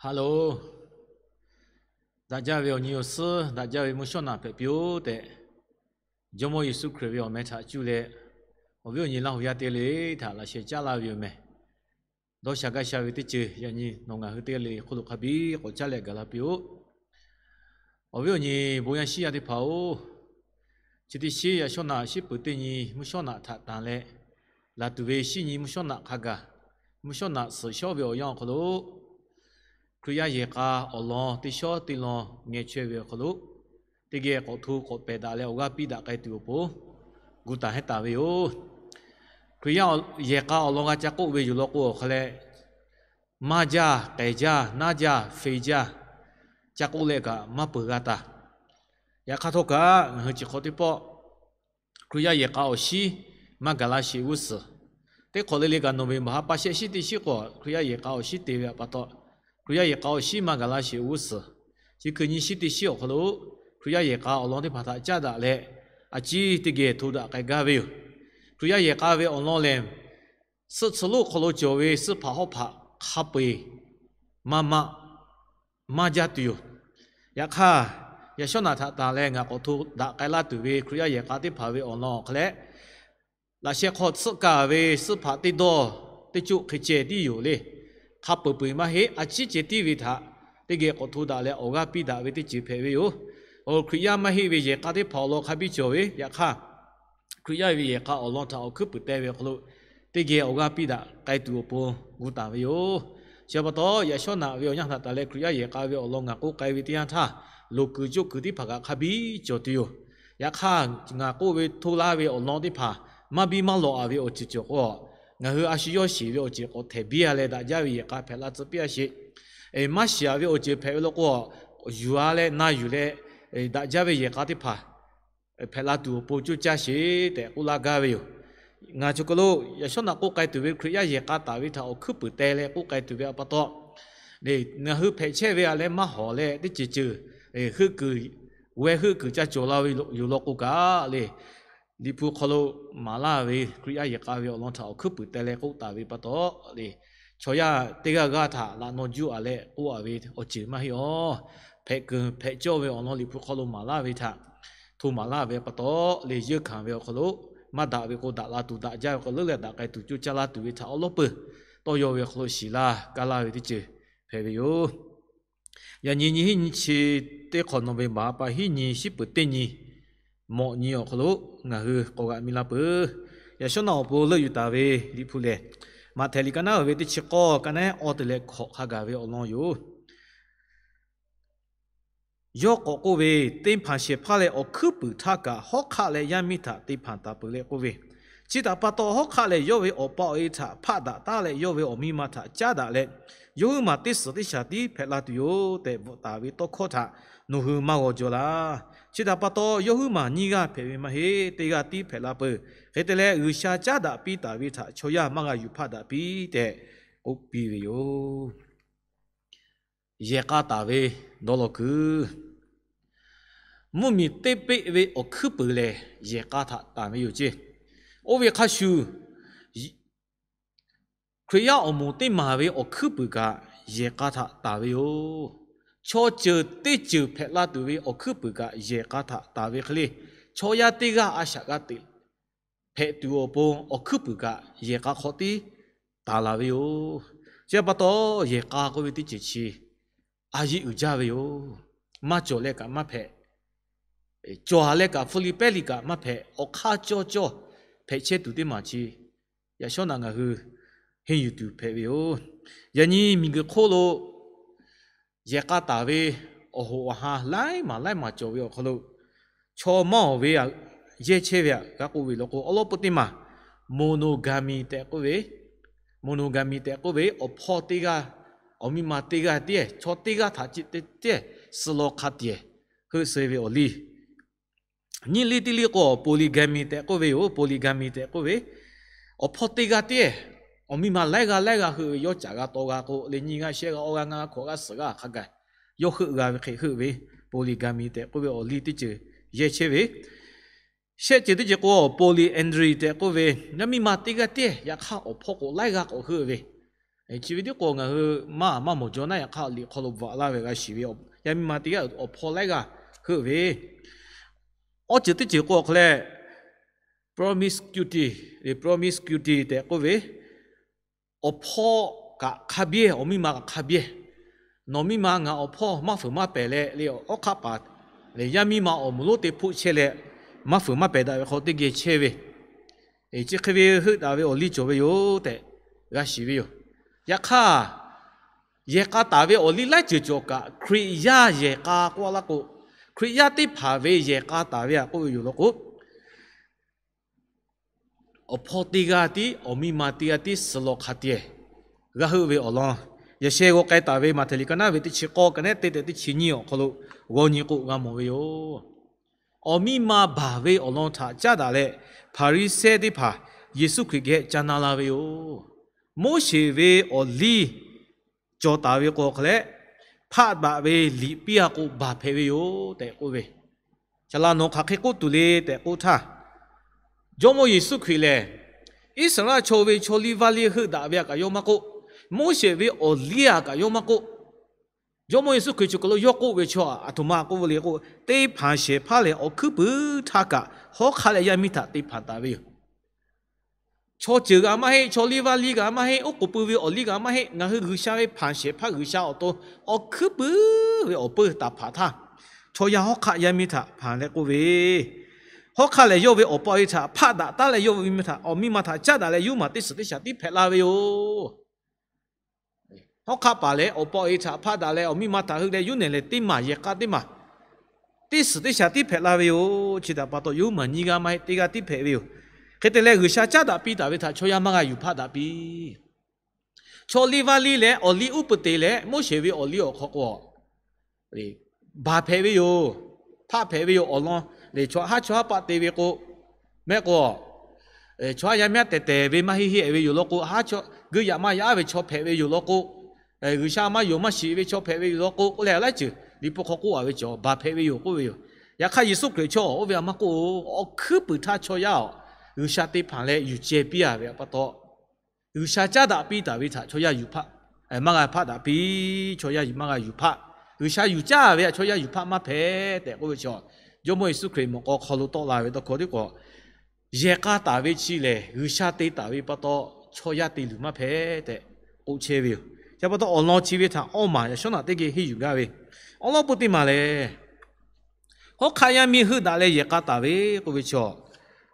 Hello. Daꞈ jaˇ ve awˬ nyi awˬ suhˉ, daꞈ jaˇ ve mvuhˇ shawˉ naꞈ hpehꞈ piˇ-oˆ tehꞈ, Jawˇmawˇ Yeˍsuˆ Hkriꞈ ve awˬ meh htaꞈ cuˇ leh, awˬ viˉ awˬ nyi Laˇ huˍ yaˇ teˇ g'aˇ le le htaꞈ laꞈ sheh caˉ laˇ ve yoˬ meh. Dawˇ sha gaˇ sha ve teˇ ceuˬ yaꞈ nyi nawˬ ngaˬ hui teˇ g'aˇ le le hk'oˆ lo hk'a biˇ k'awꞈ caˉ leh gaˬ la piˇ-oˆ. Awˬ viˉ awˬ nyi bon yaˇ shiˉ yaˇ teˇ hpaˍ-oˬ, chi teˇ shiˉ yaꞈ shawˉ naꞈ shiˉ peuˬ teˇ nyi mvuhˇ shawˉ naꞈ htaꞈ tanˬ leh, laˬ tuˬ ve shiˉ nyi mvuhˇ shawˉ naꞈ hk'a gaˬ, mvuhˇ shawˉ naꞈ suhˍ shawˉ ve awˬ yanˇ awˬ hk'aw lo, Hkriꞈ yaˇ yehˬ k'a awˬ lawn teˇ shawˉ teˇ lawn ngeh chaweh ve awˬ hk'aw lo, teˇ geh k'awꞈ hto k'awꞈ pehˬ daꞈ leh awˬ g'aˇ piˇ daꞈ k'ai tuˬ awˬ pon gu taˍ hehnˇ taˍ ve yoˬ. Hkriꞈ yaˇ yehˬ k'a awˬ lawn g'a ca k'oˆ ve yoˬ law k'o awˬ hk'a leh, maˇ jaˇ, k'ehˬ jaˇ, naˉ jaˇ, fe jaˇ, ca k'oˆ leh kaꞈ maˇ peuˬ g'a taˍ. Yaꞈ hk'aˇ htawˇ kaꞈ ngaˬ hui chi hk'awꞈ teˇ pawˆ Hkriꞈ yaˇ yehˬ k'a awˬ shiˉ maˇ gaˬ la sheˍ g'uˇ suhˍ, teˇ hk'awꞈ le le kaꞈ November ha pa shehˆ shiˉ teˇ shiˉ k'o Hkriꞈ yaˇ yehˬ k'a awˬ shiˉ te ve pa taw, Hkriꞈ yaˇ yehˬ k'a awˬ shiˉ maˇ gaˬ la sheˍ g'uˇ suhˍ, chi hkui nyi shiˉ teˇ shiˉ awˬ hk'aw lo Hkriꞈ yaˇ yehˬ k'a awˬ lawn teˇ hpaˍ htaꞈ caˉ daꞈ leh, a ciˉ teˇ geh hto daꞈ k'ai gaˇ ve yoˬ. Hkriꞈ yaˇ yehˬ k'a ve awˬ lawn lehˬ, suhˆ tsuhˍ lonˉ hk'aw lo cawˬ ve suhˆ hpaꞈ hawˉ hpaꞈ hk'a peu-eˬ maˇ maˆ maˇ jaˇ tuˬ yoˬ. Yaꞈ hk'aˇ, yaꞈ shawˉ naꞈ htaꞈ tanˬ leh ngaˬ k'awꞈ hto daꞈ k'ai laˇ tuˬ ve Hkriꞈ yaˇ yehˬ k'a teˇ hpaˍ ve awˬ lawn awˬ hk'a leh, laꞈ sheh hk'aw tsuhˆ kaˍ ve suhˆ hpaꞈ teˇ dawˇ teˇ coˆ hk'e ceh tiˉ yoˬ le. Hk'a peu-eˬ peu-eˬ maˇ heˆ, a ciˉ ceh tiˉ ve htaꞈ teˇ geh k'awꞈ hto daꞈ leh awˬ g'aˇ piˇ daꞈ ve teˇ ceuˬ hpehꞈ ve yoˬ. Hkriꞈ yaˇ maˇ heˆ ve yehˬ k'a teˇ hpaˍ awˬ lawn hk'a biˇ cawˬ ve, yaꞈ hk'aˇ Hkriꞈ yaˇ ve yehˬ k'a awˬ lawn htaꞈ awˬ hkuiˉ puiˍ teh ve awˬ hk'aw lo, teˇ geh awˬ g'aˇ piˇ daꞈ k'ai tuˬ awˬ pon gu taˍ ve yoˬ. Chi pa taw, yaꞈ shawˉ naꞈ ve awˬ yanˇ htaꞈ tanˬ leh Hkriꞈ yaˇ yehˬ k'a ve awˬ lawn ngaˬ k'oˆ k'ai ve teˇ yanˇ htaˇ, loˍ kuiˬ coˇ kuiˬ teˇ hpaˍ kaꞈ hk'a biˇ cawˬ tuˬ yoˬ. Yaꞈ hk'aˇ, ngaˬ k'oˆ ve hto laˇ ve awˬ lawn teˇ hpaˍ maˇ biˇ maˇ lawꞈ-a ve awˬ ceuˬ cawˬ k'o, ngaˬ hui a shu yawˇ shiˍ ve awˬ ceuˬ k'awꞈ htehꞈ biˇ-a leh daꞈ jaˇ ve yehˬ k'a hpehꞈ la tcuh piˇ-a sheˍ. Maˇ shiˍ-a ve awˬ ceuˬ hpehꞈ ve law k'o, yuˬ-a leh na yuˬ leh daꞈ jaˇ ve yehˬ k'a teˇ hpaˍ hpehꞈ la tuˬ awˬ pon coˇ caˇ sheˍ tehꞈ k'oˆ laˇ gaˇ ve yoˬ. Ngaˬ cawˬ kaˬ lo yaꞈ shawˉ naꞈ k'oˆ k'ai tuˬ ve Hkriꞈ yaˇ yehˬ k'a taˍ ve htaꞈ awˬ hkuiˉ puiˍ teh leh k'oˆ k'ai tuˬ ve pa taw, ngaˬ hui hpehꞈ chehˇ ve-a leh maˇ hawˍ leh teˇ ceuˬ ceuˬ, heuˆ kuiˬ, weh heuˆ kuiˬ ca cawˬ la ve yoˬ law k'o kaꞈ le, Liꞈ hpu hk'aw lo maˍ laˇ ve Hkriꞈ yaˇ yehˬ k'a ve awˬ lawn htaꞈ awˬ hkuiˉ puiˍ teh leh k'oˆ taˍ ve pa taw le, chaw yaˇ teˇ g'aˇ g'aˇ htaꞈ laꞈ naw juˇ-a leh k'oˆ-a ve awˬ ceuˬ maˇ heˆ-aˬ. Hpehꞈ kuiˬ hpehꞈ cawˇ ve awˬ lawn Liꞈ hpu hk'aw lo maˍ laˇ ve htaꞈ hto maˍ laˇ ve pa taw le, yeunˇ hkanˍ ve awˬ hk'aw lo maˇ daꞈ ve k'o daꞈ la tuˬ daꞈ jaˇ ve k'o leuˉ leh daꞈ k'ai tuˬ coˇ caˇ laˇ tuˬ ve htaꞈ awˉ lawˉ peuˬ tawˇ yaw ve awˬ hk'aw lo shiˍ laˇ kaˇ laˇ ve teˇ ceuˬ hpehꞈ ve yoˬ. Yaꞈ nyi nyiˇ hinˉ nyiˇ chi teˇ hk'awꞈ November ha pa hiˉ nyi shiˉ peuˬ teˇ nyi mawꞈ nyi awˬ hk'aw lo ngaˬ hui k'awꞈ g'aꞈ mi la peuˬ. Yaꞈ shawˉ naꞈ awˬ pon leuˆ yuˬ taˍ ve Liꞈ hpu lehˬ, Maꞈhtehˍ liꞈ ka naˉ uiˍ ve teˇ chi k'awˇ ka naˉ awˇ te leh hkawꞈ hk'a gaˬ ve awˬ lawn yoˬ. Yawˇ k'awꞈ k'oˆ ve, Teˇ hpanˍ shehˍ hpaˇ leh awˬ hkuiˉ puiˍ htaˇ kaꞈ hawˉ hk'aˆ leh yaˇ miˇ htaꞈ te hpanˍ taˍ peuˬ leh k'oˆ ve, chi htaꞈ pa taw hawˉ hk'aˆ lehˬ yawˇ ve awˬ pa awˬ e htaꞈ hpaˆ daꞈ taˉ leh yawˇ ve awˬ miˇ ma htaꞈ caˉ daꞈ leh, yawˇ huiˉ maˬ teˇ suhˍ teˇ shaˍ tiˉ hpehꞈ la tuˬ yoˬ tehꞈ bvuhꞈ taˍ ve tawˇ hkawˇ htaꞈ nawˬ hui maˇ g'aw jaw laˇ. Chi htaꞈ pa taw, yawˇ huiˉ maˬ nyiˇ g'aˇ hpehꞈ ve maˇ heˆ, teˇ g'aˇ tiˉ hpehꞈ la peuˬ. Hk'e te leh, G'uiˬsha caˉ daꞈ piˇ taˍ ve htaꞈ chaw yaˇ maˇ g'a yuˬ hpaˆ daꞈ piˇ tehꞈ k'oˆ piˇ ve yoˬ. Yehˬ k'a taˍ ve dawˇ law kuiˬ, mvuhˇmiˬ teˇ peˆ ve awˬ hkuiˉ puiˍ lehˬ yehˬ k'a htaꞈ tanˍ ve yoˬ ceˇ. Oˇ ve hk'a shuˍ, Hkriꞈ yaˇ awˬ moˍ teˇ maˬ ve awˬ hkuiˉ puiˍ kaꞈ yehˬ k'a htaꞈ tanˍ ve yoˬ. Chaw ceuˬ teˇ ceuˬ hpehꞈ la tuˬ ve awˬ hkuiˉ puiˍ kaꞈ yehˬ k'a htaꞈ tanˍ ve hk'e le, chaw yaˇ teˇ g'aˇ a shaꞈ g'a teꞈ hpehꞈ tuˬ awˬ pon awˬ hkuiˉ puiˍ kaꞈ yehˬ k'a hk'awꞈ tiˉ tanˍ laˬ ve yoˬ. Chi pa taw, yehˬ k'a k'oˆ ve teˇ ceuˬ chi a yiˆ uiˍ jaˇ ve yoˬ. Maˇ cawˬ leh kaꞈ maˇ hpehꞈ, cawˬ-a leh kaꞈ hpu li pehˉ li kaꞈ maˇ hpehꞈ, awˬ hk'aˇ cawˇ cawˇ hpehꞈ chehˇ tuˬ teˇ maˬ chi yaꞈ shawˉ naꞈ ngaˬ hui henˇ yuˬ tuˬ hpehꞈ ve yoˬ. Yaꞈ nyi miˬguiˬ hk'oˆ lo yehˬ k'a taˍ ve awˬ hoꞈ awˬ ha laiˉ maˬ laiˉ maˬ cawˬ ve awˬ hk'aw lo, chaw mawˇ ve yehˇ chehˇ ve htaꞈ g'a k'oˆ ve law k'o, awˉ lawˉ peuˬ teˇ maˬ monogamy tehꞈ k'oˆ ve, monogamy tehꞈ k'oˆ ve, awˬ hpawˇ teˇ g'aˇ, awˬ miˇ ma teˇ g'aˇ tiˉ, chaw teˇ g'aˇ htaꞈ ceh teˇ tiˉ suh law hk'a tiˬ heuˆ suh ve awˬ liˇ. Nyiˇ liˇ teˇ liˇ k'o, polygamy tehꞈ k'oˆ ve yoˬ. Polygamy tehꞈ k'oˆ ve, awˬ hpawˇ teˇ g'aˇ tiˉ awˬ miˇ ma laiˉ g'aˇ laiˉ g'aˇ heuˆ ve, yawˇ caꞈ g'a taw g'a k'o le, nyiˇ g'aˇ shehˆ g'aˇ awˇ g'aˇ ngaˇ g'aˇ hkawꞈ g'aˇ suhˍ g'aˇ hk'a gaˬ yawˇ heuˆ g'a ve hk'e heuˆ ve, polygamy tehꞈ k'oˆ ve awˬ liˇ teˇ ceuˬ yehˇ chehˇ ve. Shehˆ ceuˬ teˇ ceuˬ k'o, polyandry tehꞈ k'oˆ ve, yaˇ miˇ ma teˇ g'aˇ tiˉ yaꞈ hk'aˇ awˬ hpawˇ k'o laiˉ g'aˇ k'awꞈ heuˆ ve, Chi ve tiˉ k'o ngaˬ hui maˇ maˇ mawˬ jaw naˉ, yaꞈ hk'aˇ liꞈ hk'aw lo bvuhꞈ laˇ ve g'a shiˍ ve, yaˇ miˇ ma teˇ g'aˇ awˬ hpawˇ laiˉ g'aˇ heuˆ ve, awˬ ceuˬ teˇ ceuˬ k'o awˬ hk'aw leh promiscuity, promiscuity tehꞈ k'oˆ ve, awˬ hpawˇ kaꞈ hk'a biˇ, awˬ miˇ ma kaꞈ hk'a biˇ. Nawˬ miˇ ma ngaˬ awˬ hpawˇ maˇ fuiˍ maˇ pehˬ leh le, awˬ hk'aˆ paˍ lehˬ yaˇ miˇ ma awˬ moˍ lonˉ te hpoˆ chehˇ leh, maˇ fuiˍ maˇ pehˬ daꞈ ve hk'aw teˇ geh chehˇ ve, chi hk'e ve heuˆ daꞈ ve awˬ liˇ cawˬ ve yoˬ tehꞈ g'a shiˍ ve yoˬ. Yaꞈ hk'aˇ, yehˬ k'a taˍ ve awˬ liˇ laiˉ ceuˬ cawˬ kaꞈ, Hkriꞈ yaˇ yehˬ k'a k'oˆ laˇ k'o, Hkriꞈ yaˇ teˇ hpaˍ ve yehˬ k'a taˍ ve htaꞈ k'oˆ ve yoˬ law k'o, awˬ hpawˇ teˇ g'aˇ tiˉ, awˬ miˇ ma teˇ g'aˇ tiˉ suh law hk'a tiꞈ g'a heuˆ ve awˬ lawn, yaꞈ sheh g'aw k'ai taˍ ve Maꞈhtehˍ liꞈ ka naˉ ve teˇ chi k'awˇ ka nehˉ teˇ tehꞈ teˇ chi nyiˇ awˬ hk'aw lo g'aw nyi k'o g'a mawˬ ve yoˬ. Awˬ miˇ ma baˬ ve awˬ lawn htaꞈ caˉ daꞈ leh, Hpaˍriˍsehˇ teˇ hpaˍ Yeˍsuˆ Hkriꞈ geh ca na la ve yoˬ. Moˉseˍ ve awˬ liˇ cawˬ taˍ ve k'o hk'a leh, hpaˆ daꞈ ve liꞈ piˇ a k'o baˬ hpehꞈ ve yoˬ tehꞈ k'oˆ ve, Saˍ laꞈ nawˬ hk'aˬ hk'e k'oˆ tuˬ le tehꞈ k'oˆ htaˇ, Jawˇmawˇ Yeˍsuˆ Hkriꞈ lehˬ, Iˉsaˍreˍlaˆ chaw ve chaw liˇ vaˇ liˇ heuˆ daꞈ ve a kaꞈ yawˇ maˇ k'oˆ, Moˉseˍ ve awˬ liˇ a kaꞈ yawˇ maˇ k'oˆ, Jawˇmawˇ Yeˍsuˆ Hkriꞈ chi kaˬ lo yawˇ k'oˆ ve chaw aˬ htoꞈ ma k'oˆ ve le k'o, teˇ hpaˍ shehˍ hpaˇ lehˬ awˬ hkuiˉ puiˍ htaˇ kaꞈ hawˉ hk'aˆ leh yaˇ miˇ htaꞈ te hpanˍ taˍ ve yoˬ. Chaw ceuˬ g'aꞈ maˇ heˆ, chaw liˇ vaˇ liˇ g'aꞈ maˇ heˆ, oˉ k'oˍ pui ve awˬ liˇ g'aꞈ maˇ heˆ, ngaˬ hui G'uiˬsha ve hpanˍ shehˍ hpaˇ G'uiˬsha awˬ to awˬ hkuiˉ puiˍ ve awˬ peuˇ taˍ hpanˍ htaˇ, chaw yaˇ hawˉ hk'aˆ yaˇ miˇ htaꞈ hpanˍ leh k'oˆ ve, hawˉ hk'aˆ lehˬ yawˇ ve awˬ pa awˬ e htaꞈ hpaˆ daꞈ taˉ leh yawˇ ve awˬ miˇ ma htaꞈ caˉ daꞈ leh yawˇ maˬ teˇ suhˍ teˇ shaˍ tiˉ hpehꞈ la ve yoˬ. Hawˉ hk'aˆ paˍ lehˬ, awˬ pa awˬ e htaꞈ hpaˆ daꞈ leh awˬ miˇ ma htaꞈ heuˆ leh yawˇ nehˬ lehˬ teˇ maˬ yehˬ k'a teˇ maˬ teˇ suhˍ teˇ shaˍ tiˉ hpehꞈ la ve yoˬ. Chi htaꞈ pa taw yawˇ maˬ nyiˇ g'aˇ maˇ heˆ, teˇ g'aˇ tiˉ hpehꞈ ve yoˬ. Hk'e te leh G'uiˬsha caˉ daꞈ piˇ taˍ ve htaꞈ chaw yaˇ maˇ g'a yuˬ hpaˆ daꞈ piˇ. Chaw liˇ vaˇ liˇ leh awˬ liˇ uˉ peunˍ te leh Moˉseˍ ve awˬ liˇ awˬ hk'aw k'o, baˬ hpehꞈ ve yoˬ. Hpaˆ hpehꞈ ve yoˬ. Awˬ lawn lehˬ, chaw haˉ chaw haˉ paˆ te ve k'o, mehˆ k'o, chaw haˉ yaˇ miˇ haˉ tehˬ tehˬ ve maˇ heˆ heˆ ve yoˬ law k'o, haˉ chaw geuˆ yaꞈ maˇ yaꞈ ve chaw hpehꞈ ve yoˬ law k'o, G'uiˬsha maˇ yonˍ maˇ shiˍ ve chaw hpehꞈ ve yoˬ law k'o, k'oˆ leh laiˉ ceuˬ Liꞈ hpu hk'aw k'oˆ a ve cawˬ, baˬ hpehꞈ ve yoˬ k'oˆ ve yoˬ. Yaꞈ hk'aˇ Yeˍsuˆ Hkriꞈ chaw oˇ ve a maˇ k'oˆ, awˬ hkuiˉ puiˍ htaˇ chaw yaˇ aˬ G'uiˬsha te hpanˍ leh yuˬ ceh piˇ a ve pa taw, G'uiˬsha caˉ daꞈ piˇ taˍ ve htaꞈ chaw yaˇ yuˬ hpaˆ, maˇ g'a hpaˆ daꞈ piˇ. Chaw yaˇ yuˬ maˇ g'a yuˬ hpaˆ. G'uiˬsha yuˬ caˉ ve htaꞈ chaw yaˇ yuˬ hpaˆ maˇ hpehꞈ tehꞈ k'oˆ ve chaw, Jawˇmawˇ Yeˍsuˆ Hkriꞈ mawꞈ k'aw hk'aw lo tawˆ la ve tawˇ hkawˇ teˇ k'o, yehˬ k'a taˍ ve chi lehˬ G'uiˬsha te taˍ ve pa taw, chaw yaˇ te luˬ maˇ hpehꞈ tehꞈ k'oˆ chehˇ ve yoˬ. Chi pa taw awˬ lawn chi ve htaꞈ awˇ maˬ yaꞈ shawˉ naꞈ teˇ geh henˇ yuˬ gaˇ ve, awˉ lawˉ peu teˇ maˬ lehˬ, hawˉ hk'aˆ yaˇ miˇ heuˆ daꞈ leh yehˬ k'a taˍ ve k'oˆ ve chaw,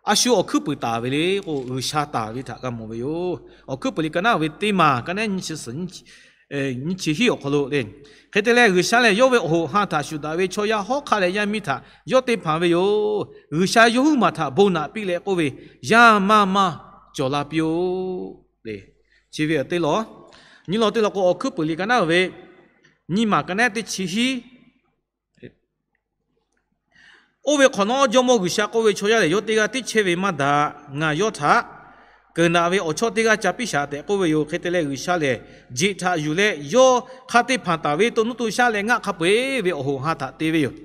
a shu awˬ hkuiˉ puiˍ taˍ ve le k'o, G'uiˬsha taˍ ve htaꞈ g'a mawˬ ve yoˬ. Awˬ hkuiˉ puiˍ liꞈ ka naˉ ve teˇ maˬ ka naˉ nyiˇ chi suhˍ nyiˇ chi hiˉ awˬ hk'aw lo le. Hk'e te leh G'uiˬsha lehˬ yawˇ ve awˬ hoꞈ ha htaꞈ shuˍ daꞈ ve chaw yaˇ hawˉ hk'aˆ leh yaˇ miˇ htaꞈ yawˇ te hpanˍ ve yoˬ. G'uiˬsha yawˇ huiˉ maˬ htaꞈ bon naꞈ piˇ leh k'oˆ ve, Yaˇ maˇ maˇ cawˬ la piˇ-oˆ. Chi ve teˇ law, nyiˇ law teˇ law k'o, awˬ hkuiˉ puiˍ liꞈ ka naˉ ve nyiˇ maˬ ka naˉ teˇ chi hiˉ Oˇ ve hk'awꞈ nawˉ Jawˇmawˇ G'uiˬsha k'oˆ ve, Chaw yaˇ lehˬ yawˇ teˇ g'aˇ tiˉ chehˇ ve maˇ daꞈ. Ngaˬ yawˇ htaꞈ keunˍ daꞈ ve awˬ chawˇ teˇ g'aˇ ca piˇ shaˍ tehꞈ k'oˆ ve yoˬ. Hk'e te leh G'uiˬsha lehˬ jeꞈ htaꞈ yuˬ leh yawˇ hk'a te hpanˍ taˍ ve to nuˇ to shaˆ leh ngaˆ hk'a peu-eˬ ve awˬ hoꞈ ha htaꞈ te ve yoˬ.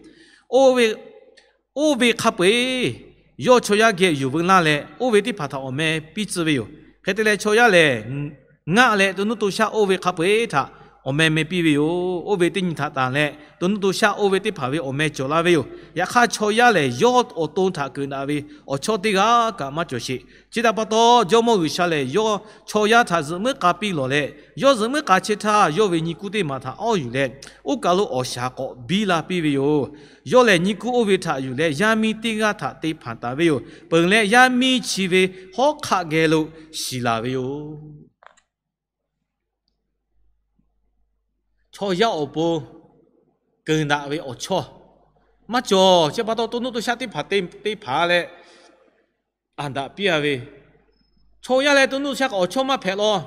Oˇ ve hk'a peu-eˬ yawˇ chaw yaˇ geh yuˬ veu laˇ leh, oˇ ve teˇ hpaˍ htaꞈ awˬ meh piˇ tcuh ve yoˬ. Hk'e te leh chaw yaˇ lehˬ, ngaˆ leh to nuˇ to shaˆ oˇ ve hk'a peu-eˬ htaꞈ awˬ meh meh piˇ ve yoˬ. Oˇ ve teˇ nyi htaꞈ tanˬ leh, to nuˇ to shaˆ oˇ ve teˇ hpaˍ ve awˬ meh cawˬ la ve yoˬ. Yaꞈ hk'aˇ, chaw yaˇ lehˬ yawˇ awˬ to htaꞈ keunˍ daꞈ ve awˬ chawˇ teˇ g'aˇ kaꞈ maˇ cawˬ sheˍ. Chi htaꞈ pa taw, Jawˇmawˇ G'uiˬsha lehˬ yawˇ chaw yaˇ htaꞈ zuhꞈ muiˉ k'a piˇ lawˬ leh, yawˇ zuhꞈ muiˉ k'a chehˇ htaˇ, yawˇ ve nyi kuˇ teˇ maˬ htaꞈ awˇ yuˬ leh, oˇ kaˬ lo awˬ shaˍ k'awꞈ biˇ la piˇ ve yoˬ. Yawˇ lehˬ, nyi kuˇ oˇ ve htaꞈ yuˬ leh yaˇ miˇ teˇ g'aˇ htaꞈ te hpanˍ taˍ ve yoˬ. Peuˬ leh yaˇ miˇ chi ve hawˉ hk'aˆ geh lo shiˍ laˬ ve yoˬ. Chaw yaˇ awˬ pon keunˍ daꞈ ve awˬ chawˇ maˇ cawˬ. Chi pa taw, to nuˇ to shaˆ teˇ hpaˍ te hpanˍ leh, anˬ daꞈ piˇ a ve, chaw yaˇ leh to nuˇ to shaˆ kaꞈ awˬ chawˇ maˇ hpehꞈ law.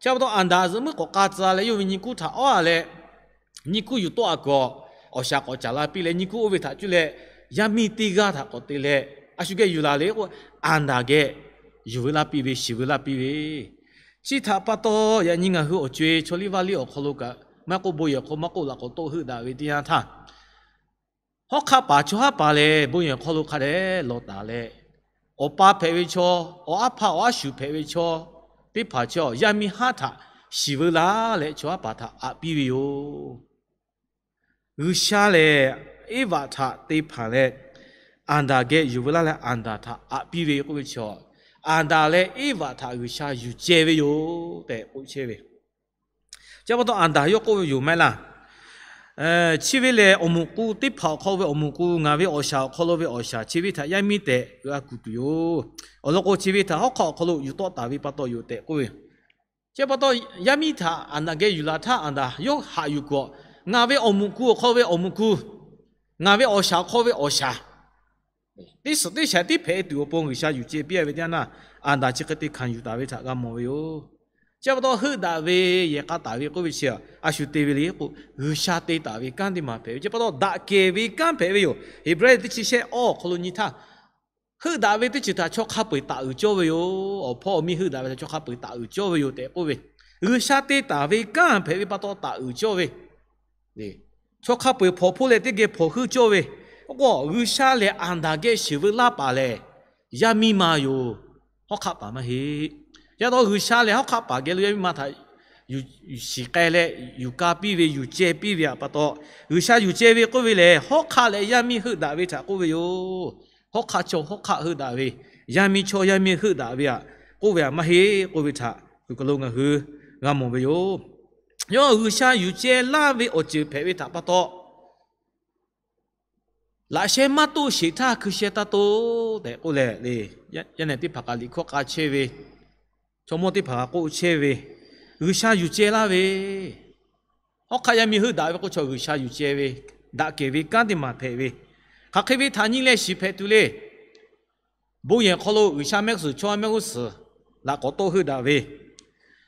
Chi pa taw, anˬ daꞈ zuhꞈ muiˉ k'awꞈ k'a tcuh leh, yawˇ ve nyi kuˇ htaꞈ awˇ a leh, nyi kuˇ yuˬ tawˆ a kuiˬ awˬ shaˍ k'awꞈ caˍ la piˇ leh, nyi kuˇ oˇ ve htaꞈ cuˇ leh, yaˇ miˇ teˇ g'aˇ htaꞈ k'awꞈ te leh, a shu geh yuˬ laˬ le k'o, anˬ daꞈ geh yuˬ veu laˇ piˇ ve, shiˍ veu laˇ piˇ ve. Chi htaꞈ pa taw, yaꞈ nyi ngaˬ hui awˬ co-e chaw liˇ vaˇ liˇ awˬ hk'aw lo kaꞈ maˇ k'oˆ, bon yehˬ hk'aw maˇ k'oˆ, laꞈ k'awꞈ toˆ heuˆ daꞈ ve teˇ yanˇ htaˇ, hawˉ hk'aˆ paˍ chaw haˉ paˍ lehˬ, bon yehˬ hk'aw lo hk'a dehꞈ lawˬ taˍ leh, awˬ pa hpehꞈ ve chaw, awˬ aˉ hpaˇ awˬ aˉ shuˍ hpehꞈ ve chaw teˇ hpaˍ chaw yaˇ miˇ haˉ htaꞈ shiˍ veu laˇ leh chaw haˉ paˍ htaꞈ aꞈ piˇ ve yoˬ. G'uiˬsha lehˬ Eˇvaꞈ htaꞈ te hpanˍ leh, Aˍdanˍ geh yuˬ veu laˇ leh Aˍdanˍ htaꞈ aꞈ piˇ ve k'oˆ ve chi, Aˍdanˍ leh Eˇvaꞈ htaꞈ G'uiˬsha yuˬ ceh ve yoˬ tehꞈ k'oˆ chehˇ ve. Chi pa taw Aˍdanˍ yawˇ k'oˆ ve yoˬ maˇ heˆ laˇ. Chi ve lehˬ awˬ moˍ k'u teˇ hpaˍ awˬ hk'aw lo ve awˬ moˍ k'u, ngaˬ ve awˬ shaˍ awˬ hk'aw lo ve awˬ shaˍ, chi ve htaꞈ yaˇ miˇ tehꞈ g'a kuˬ tuˬ yoˬ. Awˬ lawn k'o, chi ve htaꞈ hawˉ hk'aˆ awˬ hk'aw lo yuˬ tawˆ taˍ ve pa taw yoˬ tehꞈ k'oˆ ve. Chi pa taw yaˇ miˇ htaꞈ Aˍdanˍ geh yuˬ laˬ htaˇ, Aˍdanˍ yawˇ haꞈ yuˬ k'o, ngaˬ ve awˬ moˍ k'u awˬ hk'aw ve awˬ moˍ k'u, ngaˬ ve awˬ shaˍ awˬ hk'aw ve awˬ shaˍ, teˇ suhˍ teˇ shaˍ tiˉ hpehꞈ tuˬ awˬ pon G'uiˬsha yuˬ ceh piˇ ve teˇ yanˇ, Aˍdanˍ chi hk'e te hkanˍ yuˬ taˍ ve htaꞈ g'a mawˬ ve yoˬ. Chi pa taw heuˆ daꞈ ve yehˬ k'a taˍ ve k'oˆ ve chi, a shu te ve le k'o, G'uiˬsha te taˍ ve kanˉ teˇ maˬ hpehꞈ ve. Chi pa taw daꞈ kehˬ ve kanˉ hpehꞈ ve yoˬ. Heˍbrehˇ teˇ chi shehˆ awˇ awˬ hk'aw lo nyi htaˇ, heuˆ daꞈ ve teˇ ceuˬ htaꞈ chaw hk'a peu-eˬ taˍ uiˍ cawˇ ve yoˬ. Awˬ hpawˇ awˬ miˇ heuˆ daꞈ ve htaꞈ chaw hk'a peu-eˬ taˍ uiˍ cawˇ ve yoˬ tehꞈ k'oˆ ve, G'uiˬsha te taˍ ve kanˉ hpehꞈ ve pa taw taˍ uiˍ cawˇ ve, chaw hk'a peu-eˬ hpawnˬ hpoˇ leh teˇ geh hpawnˬ heuˆ cawˇ ve. K'o, G'uiˬsha lehˬ Aˍdanˍ geh shiˍ veu laˇ paˍ lehˬ, yaˇ miˇ ma yoˬ. Hawˉ hk'aˆ paˍ maˇ heˆ. Yaˇ taw G'uiˬsha lehˬ hawˉ hk'aˆ paˍ geh lo yaˇ miˇ ma htaꞈ yuˬ shiˍ k'ai leh yuˬ ka piˇ ve, yuˬ ceh piˇ ve pa taw, G'uiˬsha yuˬ ceh ve k'oˆ ve lehˬ, hawˉ hk'aˆ leh yaˇ miˇ heuˆ daꞈ ve htaꞈ k'oˆ ve yoˬ. Hawˉ hk'aˆ chaw hawˉ hk'aˆ heuˆ daꞈ ve, yaˇ miˇ chaw yaˇ miˇ heuˆ daꞈ ve htaꞈ k'oˆ ve htaꞈ maˇ heˆ k'oˆ ve htaꞈ, kuiˬ ka lo ngaˬ hui g'a mawˬ ve yoˬ. Yawˇ G'uiˬsha yuˬ ceh laˇ ve awˬ ceuˬ hpehꞈ ve htaꞈ pa taw, laꞈ sheh maˇ toˆ sheˍ htaˇ hkui sheh taˇ toˆ tehꞈ k'oˆ leh le, yaˇ nehˬ teˇ hpaˍ kaꞈ liꞈ hkawˇ k'a chehˇ ve, chaw mawˇ teˇ hpaˍ kaꞈ k'oˆ chehˇ ve, G'uiˬsha yuˬ ceh laˇ ve, hawˉ hk'aˆ yaˇ miˇ heuˆ daꞈ ve k'o, chaw G'uiˬsha yuˬ ceh ve, daꞈ kehˬ ve kanˉ teˇ maˬ hpehꞈ ve, hk'aˬ hk'e ve htaꞈ nyi leh shiˍ hpehꞈ tuˬ le. Bon yehˬ hk'aw lo G'uiˬsha mehˆ g'uˇ suhˍ chaw mehˆ g'uˇ suhˍ laꞈ k'awꞈ tawˆ heuˆ daꞈ ve,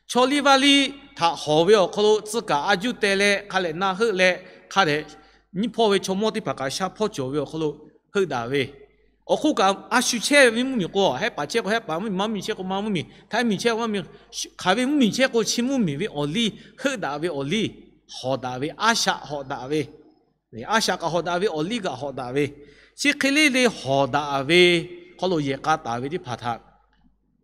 chaw liˇ vaˇ liˇ htaꞈ hawˍ ve awˬ hk'aw lo tcuh kaˍ a juˇ teh leh hk'a lehˬ na heuˆ leh, hk'a dehꞈ nyiˇ hpawˇ ve chaw mawˇ teˇ hpaˍ kaꞈ shaˉ hpawˇ cawˬ ve awˬ hk'aw lo heuˆ daꞈ ve, awˬ hk'oˆ kaꞈ a shu chehˇ ve mvuhˇmiˬ k'o hehˉ paˍ chehˇ k'o hehˉ paˍ, mvuhˇmiˬ maˇ mvuhˇmiˬ chehˇ k'o maˇ mvuhˇmiˬ, htaˇ mvuhˇmiˬ chehˇ k'o maˇ mvuhˇmiˬ, hk'aˬ ve mvuhˇmiˬ chehˇ k'o chi mvuhˇmiˬ ve awˬ liˇ heuˆ daꞈ ve awˬ liˇ, hawˍ daꞈ ve, a shaꞈ hawˍ daꞈ ve, a shaꞈ kaꞈ hawˍ daꞈ ve awˬ liˇ kaꞈ hawˍ daꞈ ve, chi hk'e le le hawˍ daꞈ ve hk'aw lo yehˬ k'a taˍ ve teˇ hpaˍ htaꞈ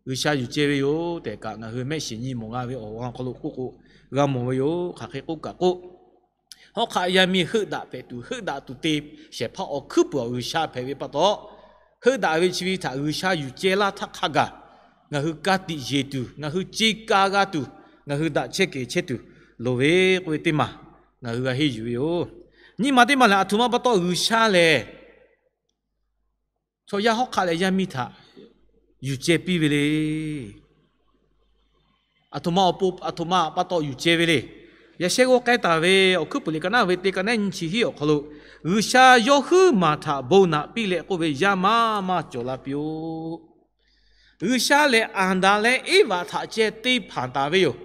G'uiˬsha yuˬ ceh ve yoˬ tehꞈ kaꞈ ngaˬ hui mehˆ shiˍ nyi mawˬ g'a ve awˬ ha hk'aw lo k'oˆ k'o g'a mawˬ ve yoˬ. Hk'aˬ hk'e k'oˆ kaꞈ k'oˆ, hawˉ hk'aˆ yaˇ miˇ heuˆ daꞈ hpehꞈ tuˬ, heuˆ daꞈ tuˬ te shehˍ hpaˇ awˬ hkuiˉ puiˍ awˬ G'uiˬsha hpehꞈ ve pa taw, heuˆ daꞈ ve chi ve htaꞈ G'uiˬsha yuˬ ceh laˇ htaˇ hk'a gaˬ ngaˬ hui ka tiꞈ yeˬ tuˬ, ngaˬ hui ce ka g'a tuˬ, ngaˬ hui daꞈ chehˇ kehˬ chehˇ tuˬ loˍ ve k'oˆ ve teˇ maˬ ngaˬ hui g'a henˇ yuˬ ve yoˬ. Nyiˇ maˬ teˇ maˬ lehˬ, aˬ htoꞈ ma pa taw G'uiˬsha lehˬ chaw yaˇ hawˉ hk'aˆ leh yaˇ miˇ htaꞈ yuˬ ceh piˇ ve le. Aˬ htoꞈ ma awˬ pon, aˬ htoꞈ ma pa taw yuˬ ceh ve le. Yaꞈ sheh g'aw k'ai taˍ ve Awˬ hkuiˉ puiˍ liꞈ ka naˉ ve teˇ ka naˉ nyiˇ chi hiˉ awˬ hk'aw lo, G'uiˬsha yawˇ huiˉ maˬ htaꞈ bon naꞈ piˇ leh k'oˆ ve, Yaˇ maˇ maˇ cawˬ la piˇ-oˆ. G'uiˬsha lehˬ Aˍdanˍ leh Eˇvaꞈ htaꞈ ceh te hpanˍ taˍ ve yoˬ.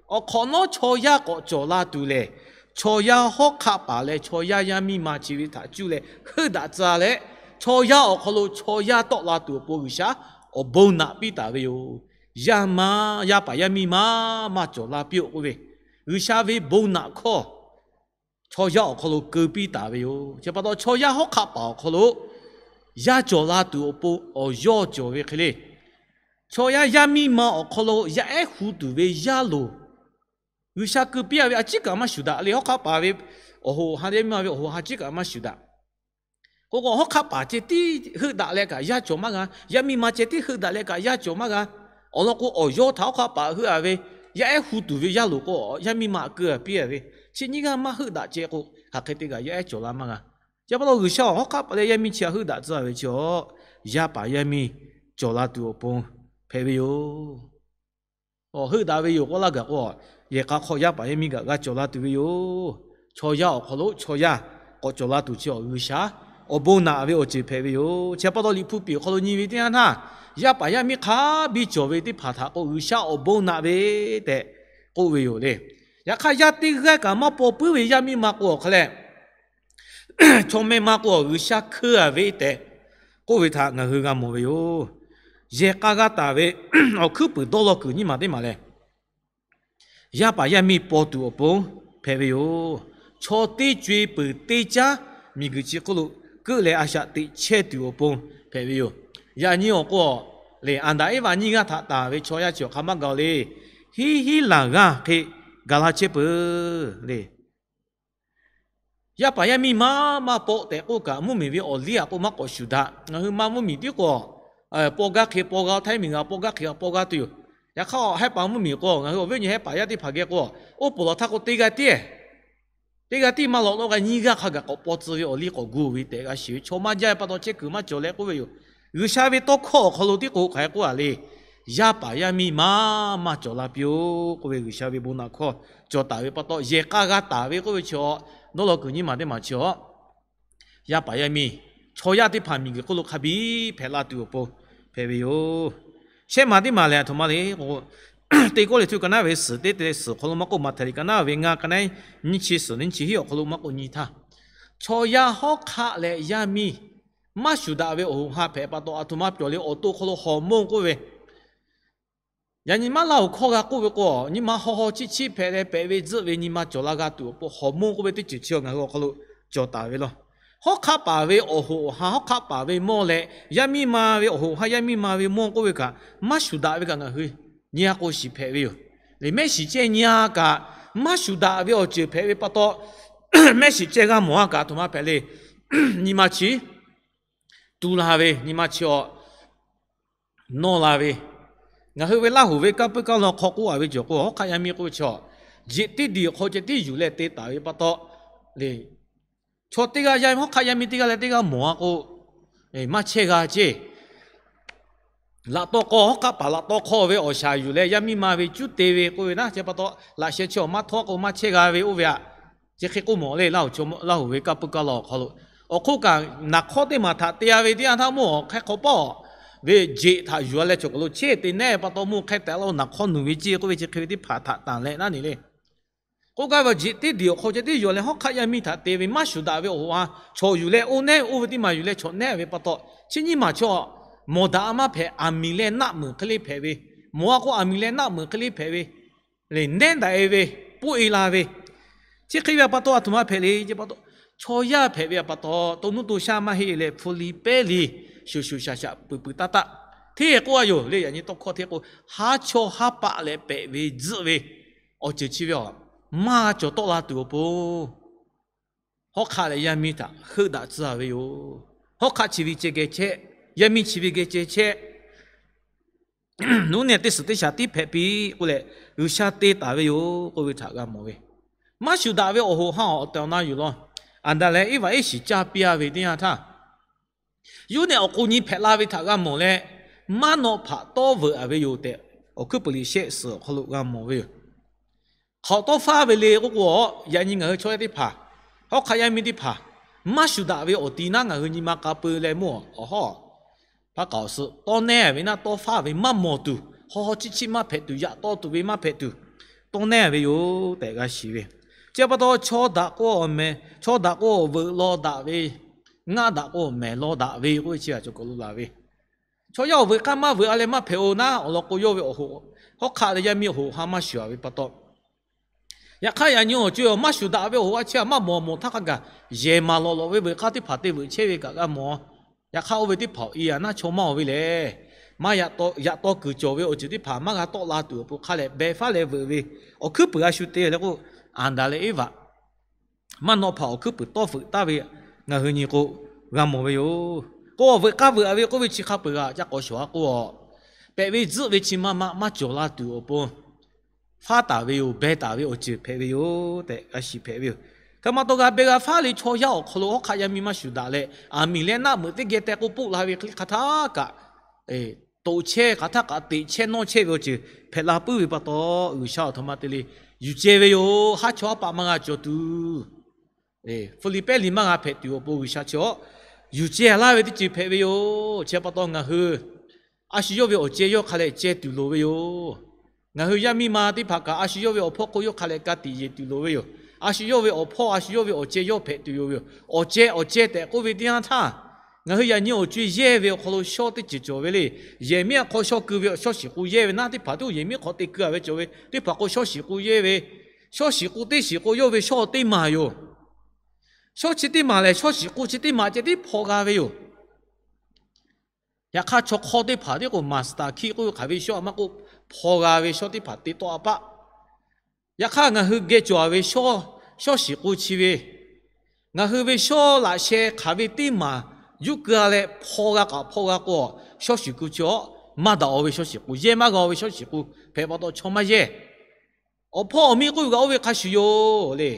Awˬ hk'awꞈ nawˉ chaw yaˇ k'awꞈ cawˬ la tuˬ lehˬ, chaw yaˇ hawˉ hk'aˆ paˍ leh chaw yaˇ yaˇ miˇ ma chi ve htaꞈ cuˇ leh heuˆ daꞈ tcuh leh, chaw yaˇ awˬ hk'aw lo chaw yaˇ tawˆ la tuˬ awˬ pon G'uiˬsha awˬ bon naꞈ piˇ taˍ ve yoˬ. Yaˇ maˇ, yaˇ paˍ yaˇ miˇ maˇ maˇ cawˬ la piˇ-oˆ k'oˆ ve, G'uiˬsha ve bon naꞈ hkawˇ chaw yaˇ awˬ hk'aw lo keu piˇ taˍ ve yoˬ. Chi pa taw chaw yaˇ hawˉ hk'aˆ paˍ awˬ hk'aw lo yaˇ cawˬ la tuˬ awˬ pon awˬ yawˇ cawˬ ve hk'e le. Chaw yaˇ yaˇ miˇ ma awˬ hk'aw lo yaˇ ehˉ hu tuˬ ve yaˇ loˍ G'uiˬsha keu piˇ-a ve a ciˉ kaꞈ maˇ shuˍ daꞈ le. Hawˉ hk'aˆ paˍ ve awˬ hoꞈ ha, yaˇ miˇ ma ve awˬ hoꞈ ha ciˉ kaꞈ maˇ shuˍ daꞈ. K'o k'o hawˉ hk'aˆ paˍ ceh tiˉ heuˆ daꞈ leh kaꞈ yaˇ cawˬ maˇ g'a. Yaˇ miˇ ma ceh tiˉ heuˆ daꞈ leh kaꞈ yaˇ cawˬ maˇ g'a. Awˬ lawn k'o awˬ yawˇ htaꞈ hawˉ hk'aˆ paˍ heuˆ-a ve, yaˇ ehˉ hu tuˬ ve yaˇ loˍ k'o yaˇ miˇ ma keu-a piˇ-a ve, chi nyiˇ g'aˇ maˇ heuˆ daꞈ ceh k'o hk'aˬ hk'e te kaꞈ yaˇ ehˉ cawˬ la maˇ g'a. Chi pa taw G'uiˬsha awˬ hawˉ hk'aˆ paˍ leh yaˇ miˇ chi htaꞈ heuˆ daꞈ tcuh-a ve chi awˬ, yaˇ paˍ yaˇ miˇ cawˬ la tuˬ awˬ pon hpehꞈ ve yoˬ. Heuˆ daꞈ ve yoˬ k'oˆ laˇ gaˬ k'o, yehˬ k'a hk'aw yaˇ paˍ yaˇ miˇ kaꞈ g'a cawˬ la tuˬ ve yoˬ. Chaw yaˇ awˬ hk'aw lo chaw yaˇ k'awꞈ cawˬ la tuˬ chi awˬ G'uiˬsha awˬ bon naꞈ ve awˬ ceuˬ hpehꞈ ve yoˬ. Chi pa taw Liꞈ hpu piˍ awˬ hk'aw lo nyi ve teˇ yanˇ htaˇ, yaˇ paˍ yaˇ miˇ hk'a biˇ cawˬ ve teˇ hpaˍ htaꞈ k'o G'uiˬsha awˬ bon naꞈ ve tehꞈ k'oˆ ve yoˬ le. Yaꞈ hk'aˇ yaˇ teˇ g'aˇ kaꞈ maˇ paw puiˉ ve yaˇ miˇ ma k'o awˬ hk'a leh, chaw meh ma k'o G'uiˬsha hkeu-a ve tehꞈ k'oˆ ve htaꞈ ngaˬ hui g'a mawˬ ve yoˬ. Yehˬ k'a g'a taˍ ve awˬ hkuiˉ puiˍ dawˇ law kuiˬ nyiˇ maˬ teˇ maˬ lehˬ, yaˇ paˍ yaˇ miˇ paw tuˬ awˬ pon hpehꞈ ve yoˬ. Chaw teˇ co-e peuˬ teˇ caˉ miˬguiˬ chi hk'oˆ lo keuˆ leh a shaꞈ teꞈ chehˇ tuˬ awˬ pon hpehꞈ ve yoˬ. Yaꞈ nyi awˬ k'o, lehˬ Aˍdanˍ Eˇvaꞈ nyiˇ g'aˇ htaꞈ taˍ ve chaw yaˇ chi awˬ hk'a maˇ gaˬ-o le. hiˉ hiˉ laˬ g'aˇ hk'e gaˬ la chehˇ peuˬ le. Yaˇ paˍ yaˇ miˇ maˇ maˇ pawˆ tehꞈ k'oˆ kaꞈ, mvuhˇmiˬ ve awˬ liˇ aꞈ k'o maˇ k'awꞈ shuˍ daꞈ. Ngaˬ hui ma mvuhˇmiˬ tiˉ k'o, paw gaˇ hk'e paw g'a, htaiˇ miˬ g'a paw gaˇ hk'e paw g'a tuˬ yoˬ. Yaꞈ hk'aˇ, hehˉ paˍ mvuhˇmiˬ k'o, ngaˬ hui awˬ viˉ awˬ nyi hehˉ paˍ yaˇ teˇ hpaˍ geh k'o, oˇ poˍ lawˬ htaˇ k'o teˇ g'aˇ tiˉ, teˇ g'aˇ tiˉ maˇ lawꞈ lawˆ g'a, nyiˇ g'aˇ hk'a gaˬ k'awꞈ paw tcuh ve awˬ liˇ k'awꞈ gu ve tehꞈ g'a shiˍ ve. Chaw maˇ jaˇ ve pa taw chehˇ kuiˬ maˇ cawˬ leh k'oˆ ve yoˬ. G'uiˬsha ve tawˇ hkawˇ awˬ hk'aw lo tiˉ k'o hk'aˬ hk'e k'oˆ a le. Yaˇ paˍ yaˇ miˇ maˇ maˇ cawˬ la piˇ-oˆ k'oˆ ve G'uiˬsha ve bon naꞈ hkawˇ cawˬ taˍ ve pa taw, yehˬ k'a g'a taˍ ve k'oˆ ve chi, dawˇ law kuiˬ nyiˇ maˬ teˇ maˬ chi a, yaˇ paˍ yaˇ miˇ chaw yaˇ teˇ hpaˍ miˬguiˬ hk'oˆ lo hk'a biˇ hpehꞈ la tuˬ awˬ pon hpehꞈ ve yoˬ. Shehˆ maˬ teˇ maˬ lehˬ, aˬ htoꞈ ma le k'o, Teˇ Kawˇrenˍhtuˆ ka naˉ ve suhˍ teˇ te suhˍ awˬ hk'aw lo maˇ k'oˆ, Maꞈhtehˍ liꞈ ka naˉ ve ngaˇ, ka naˉ nyiˇ chi suhˍ nyiˇ chi hiˉ awˬ hk'aw lo maˇ k'oˆ nyi htaˇ, chaw yaˇ hawˉ hk'aˆ leh yaˇ miˇ maˇ shuˍ daꞈ ve awˬ hoꞈ ha hpehꞈ pa taw, aˬ htoꞈ ma pyawˬ le, awˬ to hk'aw lo hormone k'oˆ ve, yaꞈ nyi maˇ laˇ awˬ hkawˇ g'a k'oˆ ve k'o, nyi ma haw haw chiˆ chiˆ hpehꞈ leh pehꞈ ve tzuhˆ ve nyi ma cawˬ la g'a tuˬ awˬ pon hormone k'oˆ ve teˇ ceuˬ chi ngaˬ hui awˬ hk'aw lo cawˬ taˍ ve law. Hawˉ hk'aˆ paˍ ve awˬ hoꞈ awˬ ha, hawˉ hk'aˆ paˍ ve mawˇ leh yaˇ miˇ ma ve awˬ hoꞈ ha, yaˇ miˇ ma ve mawˇ k'oˆ ve kaꞈ, maˇ shuˍ daꞈ ve kaꞈ ngaˬ hui nyi a k'o shiˍ hpehꞈ ve yoˬ. Leh mehˆ shiˍ cehˇ nyi a kaꞈ, maˇ shuˍ daꞈ ve awˬ ceuˬ hpehꞈ ve pa taw, mehˆ shiˍ cehˇ g'a mawˬ a kaꞈ, aˬ htoꞈ ma hpehꞈ le, nyi ma chi tu la ve, nyi ma chi a nawˇ la ve, ngaˬ hui ve Laˇ huˍ ve kanˇ puiˉ kanˇ law hk'aw k'oˆ a ve cawˬ k'o, hawˉ hk'aˆ yaˇ miˇ k'oˆ ve chaw, jeꞈ teˇ diˬ awˬ hk'aw ceh tiˉ yuˬ leh te taˍ ve pa taw le, chaw teˇ g'aˇ yaˇ hawˉ hk'aˆ yaˇ miˇ teˇ g'aˇ leh teˇ g'aˇ mawˬ a k'o, maˇ chehˇ g'a ceˇ. Laꞈ taw k'aw, hawˉ hk'aˆ paˍ laꞈ taw hk'aw ve awˬ shaˍ yuˬ leh yaˇ miˇ ma ve cuˉ te ve k'oˆ ve naˉ, chi pa taw laꞈ sheh chi awˬ maˇ htawˇ k'o maˇ chehˇ g'a ve oˇ ve aꞈ. Chi hk'e k'oˆ mawˬ le, Laˇ huˍ ve kanˇ puiˉ kanˇ law awˬ hk'aw lo, awˬ hk'oˆ kaꞈ naˍ hk'awˇ teˇ maˬ htaꞈ te a ve teˇ yanˇ htaˇ mawˇ hk'e hk'awꞈ pawˆ ve jeꞈ htaꞈ yuˬ a leh chaw kaˬ lo chehˇ te nehˉ pa taw mawˇ hk'e tehꞈ la naˍ hk'awˇ nuˬ ve ceˇ k'oˆ ve chi hk'e ve teˇ hpaˍ htaꞈ tanˬ leh naˉ ne le. K'oˆ gaˇ ve jeꞈ teˇ diˬ awˬ hk'aw ceh tiˉ yuˬ leh hawˉ hk'aˆ yaˇ miˇ htaꞈ te ve maˇ shuˍ daꞈ ve awˬ hoꞈ ha, chaw yuˬ leh oˇ nehˉ oˇ ve teˇ maˬ yuˬ leh chaw nehˉ ve pa taw, chi nyiˇ maˬ chaw mawˬ daꞈ maˇ hpehꞈ, aˬ miˍ leh naˆ meuˍ hk'e le hpehꞈ ve, mawˬ a k'o aˬ miˍ leh naˆ meuˍ hk'e le hpehꞈ ve, leh nehˉ daꞈ e ve, poˆ e la ve, chi hk'e ve pa taw aˬ htoꞈ ma hpehꞈ le ce pa taw, chaw yaˇ hpehꞈ ve pa taw to nuˇ to shaˆ maˇ heˆ leh hpu li pehˉ li, shuˍ shuˍ shaˍ shaˍ puiˍ puiˍ taˇ taˆ, hteˇ k'oˆ a yoˬ le. Yaꞈ nyi tawˇ hkawˇ hteˇ k'o, haˉ chawˇ haˉ paˆ leh pehꞈ ve tzuhˆ ve awˬ ceuˬ chi ve a, maˇ cawˬ tawˆ la tuˬ awˬ pon hawˉ hk'aˆ leh yaˇ miˇ htaꞈ heuˆ daꞈ tcuh a ve yoˬ. Hawˉ hk'aˆ chi ve ceh geh chehˇ, yaˇ miˇ chi ve geh ceh chehˇ, nuˉ nehˬ teˇ suhˍ teˇ shaˍ tiˉ hpehꞈ piˇ k'oˆ leh, G'uiˬsha te taˍ ve yoˬ k'oˆ ve htaꞈ g'a mawˬ ve. Maˇ shuˍ daꞈ ve awˬ hoꞈ ha awˬ tehˬ awˬ na yuˬ law. Aˍdanˍ leh Eˇvaꞈ iˉ shiˍ caˇ piˇ a ve teˇ yanˇ htaˇ, yuˇ nehˬ awˬ k'o nyi hpehꞈ la ve htaꞈ g'a mawˬ leh, maˇ nawˆ hpaꞈ tawˇ veuꞈ a ve yoˬ tehꞈ, Awˬ hkuiˉ puiˍ liꞈ shehˆ suhˍ awˬ hk'aw lo g'a mawˬ ve yoˬ. Hk'awꞈ tawˇ faˉ ve le k'oˆ k'o, yaꞈ nyi ngaˬ hui chaw yaˇ teˇ hpaˍ, hawˉ hk'aˆ yaˇ miˇ teˇ hpaˍ, maˇ shuˍ daꞈ ve awˬ ti naˉ ngaˬ hui nyi ma k'a peu leh mawˇ awˬ hawˉ hpaˇ k'aoˍ suh tawˇ nehˉ ve naˉ tawˇ faˉ ve maˇ mawˬ tuˬ, haw haw chiˆ chiˆ maˇ hpehꞈ tuˬ, yaꞈ tawˇ tuˬ ve maˇ hpehꞈ tuˬ, tawˇ nehˉ ve yoˬ tehꞈ g'a shiˍ ve. Chi pa taw chaw daꞈ k'o awˬ mehˍ, chaw daꞈ k'o awˬ veuꞈ law daꞈ ve, ngaˇ daꞈ k'o awˬ mehˍ law daꞈ ve k'oˆ ve chi a cawˬ kaˬ lo laˬ ve. Chaw yaˇ awˬ veuꞈ k'aˇ maˇ veuꞈ a leh maˇ hpehꞈ-o naˉ, awˬ lawn k'o yawˇ ve awˬ hoꞈ, hawˉ hk'aˆ leh yaˇ miˇ awˬ hoꞈ ha maˇ shuˍ a ve pa taw, yaꞈ hk'aˇ yaꞈ nyi awˬ co-e awˬ maˇ shuˍ daꞈ ve awˬ hoꞈ a chi a maˇ mawˬ mawˬ htaˇ hk'a gaˬ, yehˬ maˍ lawꞈ lawꞈ ve veuꞈ k'aˇ teˇ hpaˍ te veuꞈ chehˇ ve kaꞈ g'a mawˬ. Yaꞈ hk'aˇ oˇ ve teˇ hpaˍ awˬ e a naˉ chaw maˇ oˬ ve lehˬ, maˇ yaꞈ taw kuiˬ cawˬ ve awˬ ceuˬ teˇ hpaˍ maˇ g'a tawˆ la tuˬ awˬ pon hk'a lehˬ behˬ faˉ leh veuꞈ ve, awˬ hkuiˉ puiˍ g'a shu te leh k'o, Aˍdanˍ leh Eˇvaꞈ maˇ nawˆ hpaꞈ awˬ hkuiˉ puiˍ tawˇ feuꞈ taˍ ve ngaˬ hui nyi k'o g'a mawˬ ve yoˬ. K'o awˬ veuꞈ k'aˇ veuꞈ a ve k'oˆ ve chi hk'a peu-eˬ g'aꞈ ca k'awꞈ shawˍ a k'o, pehꞈ ve tzuhˆ ve chi ma ma maˇ cawˬ la tuˬ awˬ pon, faˉ taˍ ve yoˬ, beh taˍ ve awˬ ceuˬ hpehꞈ ve yoˬ tehꞈ g'a shiˍ hpehꞈ ve yoˬ. Hk'e ma taw g'a beh g'a faˉ le chaw yaˇ awˬ hk'aw lo hawˉ hk'aˆ yaˇ miˇ maˇ shuˍ daꞈ leh, aˬ miˍ leh naˆ meuꞈ teˇ geh teh k'o poˆ la ve hk'e hk'aˬ htaˇ kaꞈ toꞈ chehˇ, hk'aˬ htaˇ kaꞈ teꞈ chehˇ nawˇ chehˇ ve awˬ ceuˬ hpehꞈ la puiˉ ve pa taw, G'uiˬsha aˬ htoꞈ ma te le yuˬ ceh ve yoˬ. Haˉ chawˇ haˉ paˆ maˇ g'a cawˬ tuˬ, hpu li pehˉ li maˇ g'a hpehꞈ tuˬ awˬ pon G'uiˬsha chi a yuˬ ceh laˇ ve teˇ ceuˬ hpehꞈ ve yoˬ. Chi pa taw ngaˬ hui a shu yawˇ ve awˬ ceh yawˇ hk'a leh ceh tuˬ loˍ ve yoˬ. Ngaˬ hui yaˇ miˇ ma teˇ hpaˍ kaꞈ a shu yawˇ ve awˬ hpawˇ hk'oˆ yawˇ hk'a leh ka tiꞈ yeˬ tuˬ loˍ ve yoˬ. A shu yawˇ ve awˬ hpawˇ, a shu yawˇ ve awˬ ceh yawˇ hpehꞈ tuˬ yoˬ ve yoˬ. Awˬ ceh awˬ ceh tehꞈ k'oˆ ve teˇ yanˇ htaˇ, ngaˬ hui yaꞈ nyi awˬ co-e yehˇ ve awˬ hk'aw lo shawˇ teˇ ceuˬ cawˬ ve le. Yehˬ miˉ a hk'aw shawˇ keu ve shawˇ shiˍ k'u yehˇ ve naˉ teˇ hpaˍ tuˬ yehˬ miˉ hk'aw te keu a ve cawˬ ve teˇ hpaˍ k'o shawˇ shiˍ k'u yehˇ ve, shawˇ shiˍ k'u teˇ shiˍ k'o yawˇ ve shawˇ teˇ maˬ yoˬ. Shawˇ chi teˇ maˬ lehˬ shawˇ shiˍ k'u chi teˇ maˬ ceh tiˉ hpaw g'a ve yoˬ. Yaꞈ hk'aˇ, chaw hk'awˇ teˇ hpaˍ tiˉ k'o, maˍ staˍ hkiˆ k'oˆ ve hk'aˬ ve shawˉ a maˇ k'oˆ, hpaw g'a ve shawˉ teˇ hpaˍ te tawˆ a paˆ. Yaꞈ hk'aˇ, ngaˬ hui geh cawˬ ve shawˉ, shawˉ shiˍ k'o chi ve, ngaˬ hui ve shawˉ laꞈ sheh hk'aˬ ve teˇ maˬ yuˇ keu a leh hpaw g'a kaꞈ hpaw g'a k'o, shawˉ shiˍ k'o chi a maˇ daꞈ-o ve shawˉ shiˍ k'o, yehˇ maˇ g'a-o ve shawˉ shiˍ k'o, hpehꞈ pa taw chaw maˇ yehˇ. Awˬ hpawˇ awˬ miˇ k'oˆ ve kaꞈ oˇ ve hk'a shuˍ yoˬ le.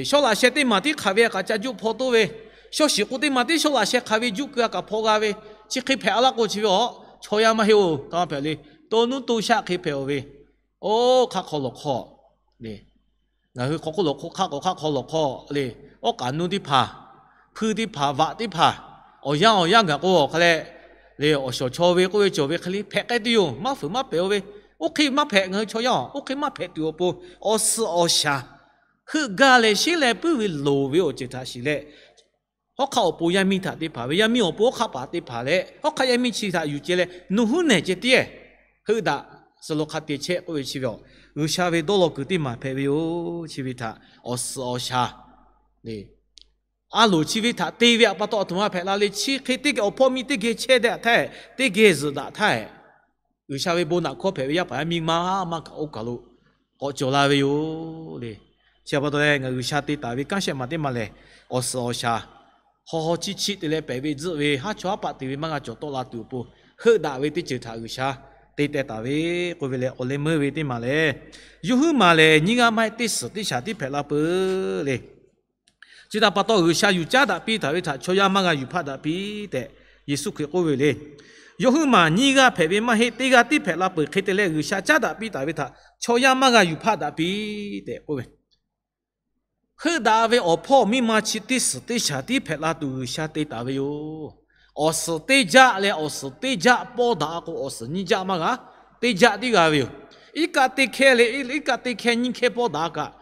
Shawˉ laꞈ sheh teˇ maˬ tiˉ hk'aˬ ve a kaꞈ ca juˆ hpaw toˆ ve, shawˉ shiˍ k'o teˇ maˬ tiˉ shawˉ laꞈ sheh hk'aˬ ve juˆ keu a kaꞈ hpaw g'a ve, chi hk'e hpehꞈ a laˇ k'o chi ve a, chaw yaˇ maˇ heˆ-oˬ, taˇ maˇ hpehꞈ le. To nuˇ to shaˆ hk'e hpehꞈ-oˬ ve, oˇ hk'aˆ hk'aw lawˬ hk'aw le. Ngaˬ hui hk'aw k'oˆ lawˬ hk'aˆ k'aw hk'aˆ hk'aw lawˬ hk'aw le, awˉ k'aꞈ nuˇ teˇ hpaˍ, hpuiˇ teˇ hpaˍ, vaꞈ teˇ hpaˍ, awˬ yanˇ awˬ yanˇ gaˬ k'o awˬ hk'a leh le, awˬ shawˍ chaw ve k'oˆ ve cawˬ ve hk'e le hpehꞈ k'ai tuˬ yoˬ. Maˇ fuiˍ maˇ pehꞈ-o ve, oˇ hk'e maˇ hpehꞈ. Ngaˬ hui chaw yaˇ oˇ hk'e maˇ hpehꞈ tuˬ awˬ pon, awˬ suhˍ awˬ shaˍ heuˆ gaˇ leh sheˉ leh puiˉ ve loˍ ve awˬ ceuˬ htaꞈ shiˍ leh, hawˉ hk'aˆ awˬ pon yaˇ miˇ htaꞈ te hpanˍ ve, yaˇ miˇ awˬ pon hawˉ hk'aˆ paˍ te hpanˍ leh, hawˉ hk'aˆ yaˇ miˇ chi htaꞈ yuˬ ceh leh, nawˬ huˉ nehˬ ceh tiˉ heuˆ daꞈ suh lo hk'a te chehˇ k'oˆ ve chi ve a, G'uiˬsha ve dawˇ law kuiˬ teˇ maˬ hpehꞈ ve yoˬ. Chi ve htaꞈ awˬ suhˍ awˬ shaˍ le, a loˍ chi ve htaꞈ te ve a pa taw, aˬ htoꞈ ma hpehꞈ la le. Chi hk'e teˇ geh awˬ hpawˇ miˇ teˇ geh chehˇ daꞈ htaˇ, teˇ geh zuhꞈ daꞈ htaˇ, G'uiˬsha ve bon naꞈ hkawˇ hpehꞈ ve yaˇ paˍ yaˇ miˇ maˇ maˇ kaꞈ oˇ kaˬ lo k'awꞈ cawˬ la ve yoˬ le. Chi a pa taw leh, ngaˬ G'uiˬsha te taˍ ve kanˉ shehˆ maˬ teˇ maˬ lehˬ, awˬ suhˍ awˬ shaˍ hawˉ hawˉ chiˇ chiˇ te leh pehꞈ ve tzuhˆ ve haˉ chaw haˉ paˆ te ve maˇ g'a cawˬ tawˆ la tuˬ awˬ pon, heuˆ daꞈ ve teˇ ceuˬ htaꞈ G'uiˬsha te teh taˍ ve k'oˆ ve leh, awˬ leh meuˇ ve teˇ maˬ lehˬ, yawˇ huiˉ maˬ lehˬ nyiˇ g'aˇ maˇ heˆ teˇ suhˍ teˇ shaˍ tiˉ hpehꞈ la peuˬ le. Chi htaꞈ pa taw, G'uiˬsha yuˬ caˉ daꞈ piˇ taˍ ve htaꞈ chaw yaˇ maˇ g'a yuˬ hpaˆ daꞈ piˇ tehꞈ Yeˍsuˆ Hkriꞈ k'oˆ ve le. Yawˇ huiˉ maˬ nyiˇ g'aˇ hpehꞈ ve maˇ heˆ, teˇ g'aˇ tiˉ hpehꞈ la peuˬ. Hk'e te leh, G'uiˬsha caˉ daꞈ piˇ taˍ ve htaꞈ chaw yaˇ maˇ g'a yuˬ hpaˆ daꞈ piˇ tehꞈ k'oˆ ve, heuˆ daꞈ ve awˬ hpawˇ miˇ ma chi teˇ suhˍ teˇ shaˍ tiˉ hpehꞈ la tuˬ G'uiˬsha te taˍ ve yoˬ. Awˬ suhˍ teˇ jaˆ leh awˬ suhˍ teˇ jaˆ pawˇ daꞈ k'o, awˬ suhˍ nyiˇ jaˆ maˇ g'a, teˇ jaˆ tiˉ g'a ve yoˬ. Iˉ kaˆ teˇ hkehˇ leh iˉ kaˆ teˇ hkehˇ nyiˇ hkehˇ pawˇ daꞈ kaꞈ,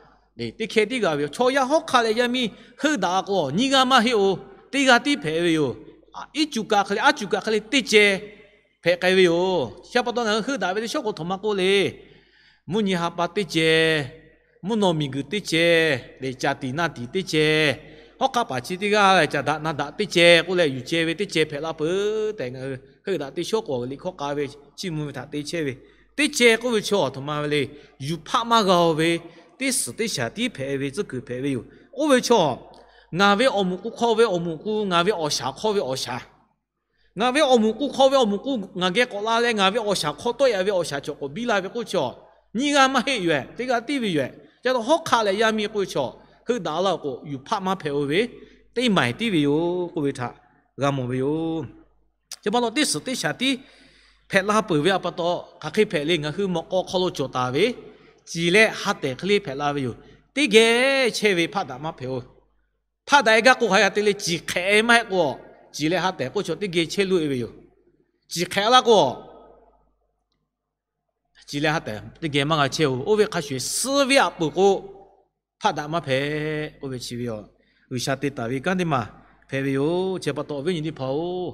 teˇ hkehˇ tiˉ g'a ve yoˬ. Chaw yaˇ hawˉ hk'aˆ leh yaˇ miˇ heuˆ daꞈ k'o, nyiˇ g'aˇ maˇ heˆ-oˬ, teˇ g'aˇ tiˉ hpehꞈ ve yoˬ. Iˉ cuˬ kaꞈ hk'e leh aˉ cuˬ kaꞈ hk'e leh teˇ ceh hpehꞈ k'ai ve yoˬ. Chi a pa taw, ngaˬ hui heuˆ daꞈ ve teˇ shawˉ k'o, aˬ htoꞈ ma k'oˆ le, mvuhˇ nyi ha pa teˇ ceh, mvuhˇ naw miˬguiˬ teˇ ceh, leh caˬ tiˍ na tiˍ teˇ ceh, hawˉ hk'aˆ paˍ chi teˇ g'aˇ leh caˬ daꞈ na daꞈ teˇ ceh k'oˆ leh, yuˬ ceh ve teˇ ceh hpehꞈ la peuˬ tehꞈ, ngaˬ hui heuˆ daꞈ teˇ shawˉ k'o, liꞈ hkawˇ k'a ve chiˇ mvuh ve htaꞈ te chehˇ ve, teˇ ceh k'oˆ ve chaw aˬ htoꞈ ma ve le, yuˬ hpaˆ maˇ g'a-o ve teˇ suhˍ teˇ shaˍ tiˉ hpehꞈ ve tcuhˉ kuiˬ hpehꞈ ve yoˬ. Oˇ ve chaw, ngaˬ ve awˬ moˍ k'u hk'aw ve awˬ moˍ k'u, ngaˬ ve awˬ shaˍ hk'aw ve awˬ shaˍ, ngaˬ ve awˬ moˍ k'u hk'aw ve awˬ moˍ k'u ngaˬ geh k'awꞈ la leh, ngaˬ ve awˬ shaˍ hk'aw tawˆ yaꞈ ve awˬ shaˍ cawˬ k'awꞈ biˇ la ve k'oˆ chaw, nyiˇ g'aˇ maˇ heˆ yoˬ-ehˍ, teˇ g'aˇ tiˉ ve yoˬ-ehˍ. Ca taw hawˉ hk'aˆ leh yaˇ miˇ k'oˆ ve chaw, heuˆ daꞈ laˇ-oˬ k'o, yuˬ hpaˆ maˇ hpehꞈ-o ve teˇ maˬ tiˉ ve yoˬ k'oˆ ve htaꞈ g'a mawˬ ve yoˬ. Chi pa taw, teˇ suhˍ teˇ shaˍ tiˉ hpehꞈ la peuˬ ve a pa taw, hk'aˬ hk'e hpehꞈ le. Ngaˬ hui mawꞈ k'aw hk'aw lo cawˬ taˍ ve ciˍ leh ha tehˬ hk'e le hpehꞈ la ve yoˬ. Teˇ geh chehˇ ve hpaˆ daꞈ maˇ hpehꞈ-oˬ. Hpaˆ daꞈ-e gaˇ k'o, hk'aˬ hk'e te le, ciˍ hk'ehꞈ-e maˇ heˆ k'o, ciˍ leh ha tehˬ k'oˆ chaw teˇ geh chehˇ loˇ-e ve yoˬ. Ciˍ hk'ehꞈ laˇ k'o, ciˍ leh ha tehˬ teˇ geh maˇ g'a chehˇ-oˬ. Oˇ ve hk'a shuˍ-eˬ suh ve aꞈ peuˬ k'o, hpaˆ daꞈ maˇ hpehꞈ k'oˆ ve chi ve yoˬ. G'uiˬsha te taˍ ve kanˉ teˇ maˬ hpehꞈ ve yoˬ. Chi pa taw, awˬ viˉ nyi teˇ hpaˍ-oˬ,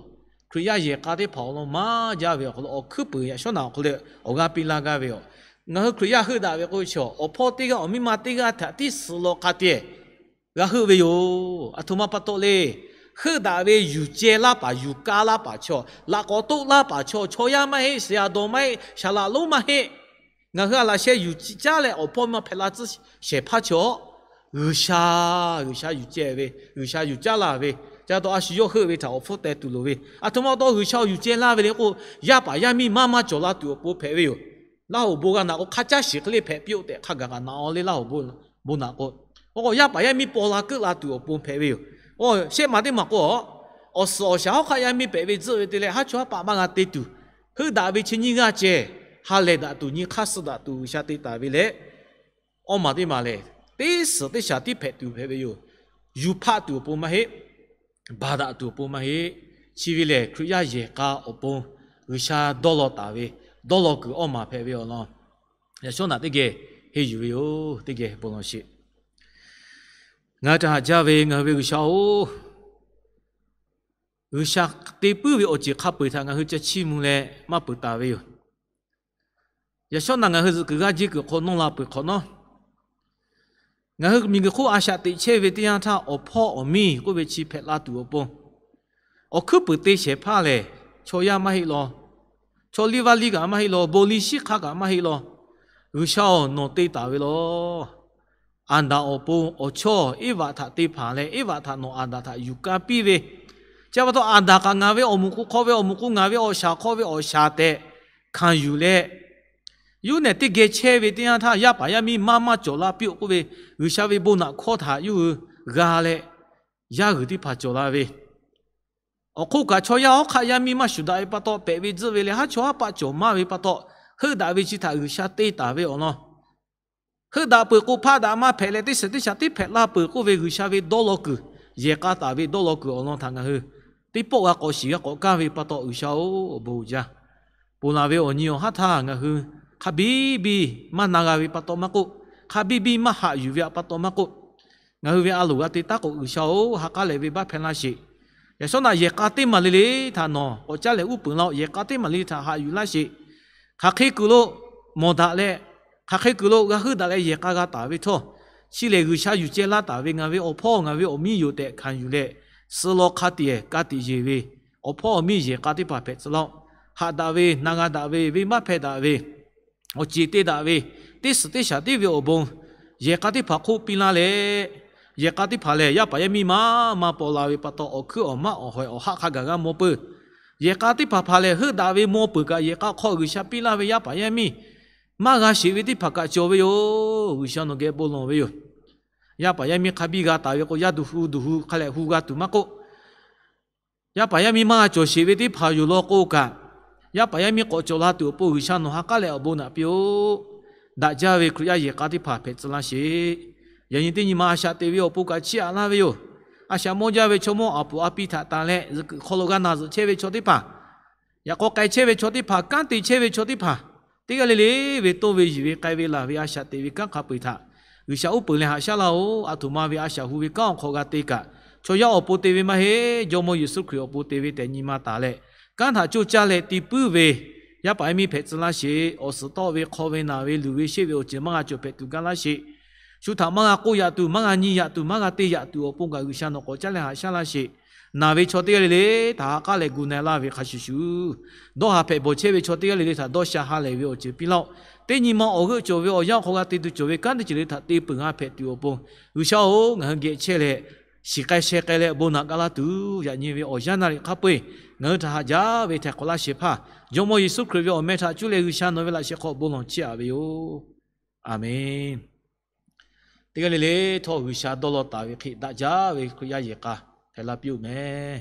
Hkriꞈ yaˇ yehˬ k'a teˇ hpaˍ awˬ lawn maˇ jaˇ ve awˬ hk'aw lo, awˬ hkuiˉ puiˍ yaꞈ shawˉ naꞈ awˬ hk'aw lo awˬ g'aˇ piˇ laˇ gaˇ ve yoˬ. Ngaˬ hui Hkriꞈ yaˇ heuˆ daꞈ ve k'oˆ ve chaw, awˬ hpawˇ teˇ g'aˇ awˬ miˇ ma teˇ g'aˇ htaꞈ tiˉ suh law k'a te g'a heuˆ ve yoˬ. Aˬ htoꞈ ma pa taw le. Heuˆ daꞈ ve yuˬ ceh laˇ paˍ, yuˬ kaˇ laˇ paˍ chaw, laꞈ k'awꞈ toˆ laˇ paˍ chaw, chaw yaˇ maˇ heˆ, suhˍ yaꞈ dawˬ maˇ heˆ, shaˍ laꞈ lonˉ maˇ heˆ. Ngaˬ hui a laꞈ sheh yuˬ caˉ leh awˬ hpawˇ miˇ ma hpehꞈ la tcuhˉ shehˍ hpaˇ chaw, G'uiˬsha, G'uiˬsha yuˬ ceh ve, G'uiˬsha yuˬ caˉ laˇ ve, ca taw a shu yawˇ heuˆ ve htaꞈ awˬ hpfuhˇ teh tuˬ loˍ ve, aˬ htoꞈ ma pa taw G'uiˬsha awˬ yuˬ ceh laˇ ve le k'o, yaˇ paˍ yaˇ miˇ maˇ maˇ cawˬ la tuˬ awˬ pon hpehꞈ ve yoˬ. Laˇ hoꞈ bon g'a naꞈ k'o, hk'a caˇ shiˍ hk'e le hpehꞈ piˇ-oˆ tehꞈ hk'a gaˬ kaꞈ naꞈ-aw le. Laˇ hoꞈ bon naꞈ k'o, k'o yaˇ paˍ yaˇ miˇ paw la keuˆ la tuˬ awˬ pon hpehꞈ ve yoˬ. Shehˆ maˬ teˇ maˬ k'o, awˬ suhˍ awˬ shaˍ hawˉ hk'aˆ yaˇ miˇ hpehꞈ ve tzuhˆ ve te leh, haˉ chaw haˉ paˆ maˇ g'a te tuˬ, heuˆ daꞈ ve chi nyiˇ g'aˇ ceh, ha lehˬ daꞈ tuˬ, nyi hk'aˇ suh daꞈ tuˬ G'uiˬsha te taˍ ve leh, awˇ maˬ teˇ maˬ lehˬ, teˇ suhˍ teˇ shaˍ tiˉ hpehꞈ tuˬ hpehꞈ ve yoˬ. Yuˬ hpaˆ tuˬ awˬ pon maˇ heˆ. Baˬ daꞈ tuˬ awˬ pon maˇ heˆ. Chi ve lehˬ, Hkriꞈ yaˇ yehˬ k'a awˬ pon G'uiˬsha dawˇ law taˍ ve, dawˇ law kuiˬ awˇ maˬ hpehꞈ ve awˬ lawn, yaꞈ shawˉ naꞈ teˇ geh henˇ yuˬ ve yoˬ. Teˇ geh bon lawˬ sheˍ. Ngaˬ hui htaꞈ haꞈ jaˇ ve ngaˬ hui ve G'uiˬsha-oˬ, G'uiˬsha te puiˉ ve awˬ ceuˬ hk'a peu-eˬ htaꞈ ngaˬ hui ca chiˇ mvuh leh maˇ peuˬ taˍ ve yoˬ. Yaꞈ shawˉ naꞈ ngaˬ hui zuhꞈ kuiˬ g'aˇ jeˇ kuiˬ hk'aw nawˇ la peuˬ hk'awꞈ nawˉ, ngaˬ hui miˬguiˬ hk'oˆ a shaꞈ teꞈ chehˇ ve teˇ yanˇ htaˇ, awˬ hpawˇ awˬ miˇ k'oˆ ve chi hpehꞈ la tuˬ awˬ pon, awˬ hkuiˉ puiˍ te shehˍ hpaˇ lehˬ, Chaw yaˇ maˇ heˆ law. Chaw liˇ vaˇ liˇ kaꞈ maˇ heˆ law. Bon liˇ shiˉ hk'aˇ kaꞈ maˇ heˆ law. G'uiˬsha-oˬ, nawˬ te taˍ ve law. Aˍdanˍ awˬ pon awˬ chawˇ Eˇvaꞈ htaꞈ te hpanˍ leh, Eˇvaꞈ htaꞈ nawˬ Aˍdanˍ htaꞈ yuˬ kaˇ piˇ ve, chi pa taw Aˍdanˍ kaꞈ ngaˬ ve awˬ moˍ k'o hk'aw ve, awˬ moˍ k'o ngaˬ ve awˬ shaˍ hk'aw ve awˬ shaˍ tehꞈ hkanˍ yuˬ leh, yuˇ nehˬ teˇ geh chehˇ ve teˇ yanˇ htaˇ, yaˇ paˍ yaˇ miˇ maˇ maˇ cawˬ la piˇ-oˆ k'oˆ ve, G'uiˬsha ve bon naꞈ hkawˇ htaꞈ yawˇ hui g'a leh, yaˇ g'uiˬ teˇ hpaˍ cawˬ la ve, awˬ hk'oˆ kaꞈ chaw yaˇ hawˉ hk'aˆ yaˇ miˇ maˇ shuˍ daꞈ ve pa taw, pehꞈ ve tzuhˆ ve leh haˉ chaw haˉ paˆ cawˬ maˇ ve pa taw, heuˆ daꞈ ve chi htaꞈ G'uiˬsha te taˍ ve awˬ lawn. Heuˆ daꞈ peuˬ k'o, hpaˆ daꞈ maˇ hpehꞈ leh teˇ shiˍ teˇ shaˍ teˇ hpehꞈ la peuˬ k'oˆ ve G'uiˬsha ve dawˇ law kuiˬ, yehˬ k'a taˍ ve dawˇ law kuiˬ awˬ lawn htaꞈ ngaˬ hui teˇ pawˆ g'a k'awꞈ shiˍ g'a k'awꞈ kaˇ ve pa taw, G'uiˬsha-oˬ, awˬ bon uiˍ jaˇ. Ponˬ laˬ ve awˬ nyi awˬ haˉ htaˇ ngaˬ hui hk'a biˇ biˇ maˇ na g'a ve pa taw maˇ k'oˆ, hk'a biˇ biˇ maˇ haꞈ yuˬ ve pa taw maˇ k'oˆ, ngaˬ hui ve a loˍ g'a te taˉ k'o, G'uiˬsha-oˬ, ha k'aˉ lehˬ ve baˆ hpehˇ laˇ sheˍ. Yaꞈ shawˉ naꞈ yehˬ k'a teˇ maˬ le le htaꞈ nawˬ k'awꞈ caˉ leh uˉ peunˍ laˇ-oˆ. Yehˬ k'a teˇ maˬ le le htaꞈ haꞈ yuˬ laˇ sheˍ. Hk'aˬ hk'e kuiˬ lo mawˬ daꞈ leh, hk'aˬ hk'e kuiˬ lo g'a heuˆ daꞈ leh yehˬ k'a g'a taˍ ve htawˇ, chi lehˬ G'uiˬsha yuˬ ceh laˇ taˍ ve ngaˬ ve awˬ hpawˇ ngaˬ ve awˬ miˇ yoˬ tehꞈ hkanˍ yuˬ leh, suh law hk'a tiꞈ ka tiꞈ yeˬ ve awˬ hpawˇ awˬ miˇ yehˬ k'a teˇ hpaˍ hpehꞈ tcuh laˇ-oˆ. Haꞈ daꞈ ve, na g'a daꞈ ve, venˇbaˆ hpehˇ daꞈ ve, awˬ ceˬ te daꞈ ve, teˇ suhˍ teˇ shaˍ tiˉ ve awˬ bon, yehˬ k'a teˇ hpaˍ hk'oˆ piˇ laˇ leh, yehˬ k'a teˇ hpaˍ lehˬ yaˇ paˍ yaˇ miˇ maˇ maˇ paw la ve pa taw, awˬ hkuiˉ awˬ maˆ awˬ hawehˍ awˬ haˆ hk'a gaˬ g'a mawˬ peuˬ. Yehˬ k'a teˇ hpaˍ hpaˍ lehˬ, heuˆ daꞈ ve mawˬ peuˬ kaꞈ, yehˬ k'a hk'aw G'uiˬsha piˇ laˇ ve yaˇ paˍ yaˇ miˇ maˇ g'a sheˍ ve teˇ hpaˍ kaꞈ cawˬ ve yoˬ. G'uiˬsha nawˬ geh bon lawˬ ve yoˬ. Yaˇ paˍ yaˇ miˇ hk'a biˇ g'a taˍ ve k'o, yaˇ duˬ hu duˬ hu hk'a leh hu g'a tuˬ maˇ k'oˆ, yaˇ paˍ yaˇ miˇ maˇ g'a cawˬ sheˍ ve teˇ hpaˍ yoˬ law k'o kaꞈ, yaˇ paˍ yaˇ miˇ k'awꞈ cawˬ la tuˬ awˬ pon G'uiˬsha nawˬ ha k'aˉ leh awˬ bon naꞈ piˇ-oˆ. Daꞈ jaˇ ve Hkriꞈ yaˇ yehˬ k'a teˇ hpaˍ hpehꞈ tcuh laˇ sheˍ. Yaꞈ nyi teˇ nyi ma a shaꞈ teꞈ ve awˬ pon kaꞈ chiˇ aꞈ laˇ ve yoˬ. A shaꞈ mawˇ jaˇ ve chaw mawˇ aˍ puˍ a pi htaꞈ tanˬ leh, zuhꞈ kuiˬ hk'aw lo g'a naˬ zuhꞈ chehˇ ve chaw teˇ hpaˍ, yaꞈ k'aw k'ai chehˇ ve chaw teˇ hpaˍ, kanˉ te chehˇ ve chaw teˇ hpaˍ, teˇ g'aˇ le le ve toˇ ve yiˬ ve k'ai ve laˬ ve a shaꞈ teꞈ ve kanˉ hk'a peu-eˬ htaꞈ G'uiˬsha uˉ peunˍ leh haꞈ shaˉ laˇ-oˆ. A htoꞈ ma ve a shaꞈ hu ve kanˉ awˬ hk'aw g'a te kaꞈ, chaw yaˇ awˬ pon te ve maˇ heˆ. Jawˇmawˇ Yeˍsuˆ Hkriꞈ awˬ pon te ve tehꞈ nyi ma taˍ leh, kanˉ htaꞈ coˇ caˇ leh ti puiˉ ve yaˇ paˍ yaˇ miˇ hpehꞈ tcuh laˇ sheˍ. Awˬ suhˍ tawˆ ve, hk'aw ve, naˬ ve, luˬ ve, sheˆ ve awˬ ceuˬ maˇ g'a cawˬ hpehꞈ tuˬ gaˇ laˇ sheˍ. Shu htaꞈ maˇ g'a k'oˆ yaꞈ tuˬ, maˇ g'a nyi yaꞈ tuˬ, maˇ g'a te yaꞈ tuˬ awˬ pon kaꞈ G'uiˬsha nawˬ k'awꞈ caˉ leh haꞈ shaˉ laˇ sheˍ. Naˬ ve chaw teˇ g'aˇ le le htaꞈ ha k'aˉ leh gu na-e laˇ ve hk'a shuˍ shuˍ, dawˇ haˍ hpehꞈ bawˬ chehˇ ve chaw teˇ g'aˇ le le htaꞈ dawˇ sha ha lehˬ ve awˬ ceuˬ piˇ laˇ-oˆ. Teˇ nyi ma awˬ g'euˆ cawˬ ve awˬ yanˇ awˬ hk'aw g'a te tuˬ cawˬ ve kanˉ teˇ ceuˬ le htaꞈ te peuˬ g'a hpehꞈ tuˬ awˬ pon, G'uiˬsha-oˬ, ngaˬ hui geh chehˇ leh, shiˍ k'ai sheh k'ai leh bon naꞈ gaˇ laˇ tuˬ, yaꞈ nyi ve awˬ yanˇ naˆ riꞈ hk'a peu-eˬ ngaˬ hui htaꞈ haꞈ jaˇ ve htaiˍ hk'awꞈ laˇ shehˍ hpaˇ, Jawˇmawˇ Yeˍsuˆ Hkriꞈ ve awˬ meh htaꞈ cuˇ leh G'uiˬsha nawˬ ve laꞈ sheh hk'aw bon lawˬ chiˇ aꞈ ve yoˬ. Aˬmenˍ. Teˇ g'aˇ le le htawˇ G'uiˬsha dawˇ law taˍ ve hk'e daꞈ jaˇ ve Hkriꞈ yaˇ yehˬ k'a hpehꞈ la piˇ-oˆ mehˍ.